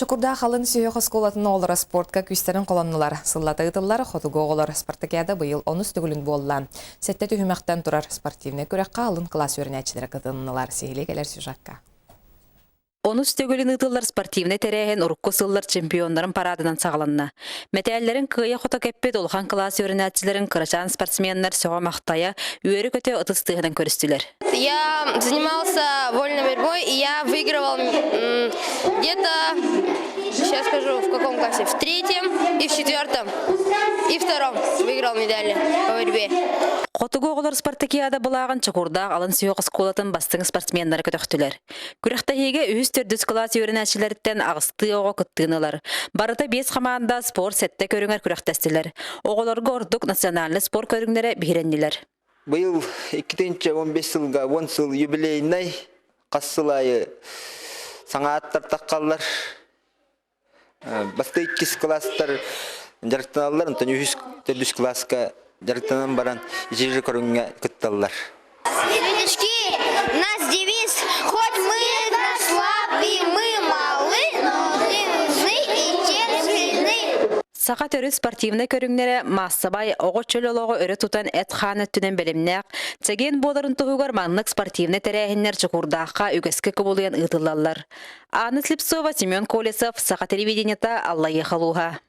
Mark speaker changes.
Speaker 1: Чокурдаах алын сүһүөх оскуолатын оҕолоро спортка күүстэрин холоннулар. Сыллата ыытыллар хотугу оҕолор спартакиада быйыл онус төгүлүн буолла. Сэттэ түһүмэхтэн турар спортивнай күрэххэ алын кылаас үөрэнээччилэрэ кытыннылар. Сиһилии кэлэр сюжекка.
Speaker 2: Онус төгүлүн ыытыллар спортивнай тэрээһин урукку сыллар чемпионнарын парадынан саҕаланна. Мэтээллэрин кыайа-хото кэппит улахан кылаас үөрэнээччилэрин кырачаан спортсменнар сөҕө-махтайа, үөрэ-көтө ытыс тыаһынан көрүстүлэр.
Speaker 3: Я занимался вольной борьбой, и я выигрывал где-то, сейчас скажу, в каком классе, в третьем и в четвертом, и втором выиграл медали по борьбе.
Speaker 2: Хотугу оҕолор спартакиада былааҕын Чокурдаах алын сүһүөх оскуолатын бастыҥ спортсменнара көтөхтүлэр. Күрэхтэһиигэ үһүс-төрдүс кылаас үөрэнээччилэриттэн аҕыстыы оҕо кыттыыны ылар. Барыта биэс хамаанда спорт сэттэ көрүҥэр күрэхтэстилэр. Оҕолорго ордук национальнай спорт көрүҥнэрэ биһирэннилэр.
Speaker 4: Быйыл 2015 сылга 10 сыл юбилейнай хас сыл аайы саҥа ааттар таххаллар. Бастакы иккис кылаастар дьарыктаналлар, онтон үһүс, төрдүс кылааска дьарыктанан баран итирир көрүҥҥэ кытталлар.
Speaker 3: Светлячки, нас девиз «Хоть мы слабы, мы малы, но мы и тем сильны».
Speaker 2: Саха төрүт спортивнай көрүҥнэрэ маассабай оҕо чөл олоҕу өрө тутан эт-хаан өттүнэн бэлэмнээх, чэгиэн буоларын туһугар маннык спортивнай тэрээһиннэр Чокуурдаахха үгэскэ кубулуйан ыытыллаллар. Анна Слепцова, Семен Колесов, Саха телевидениета, Аллайыаха улууһа.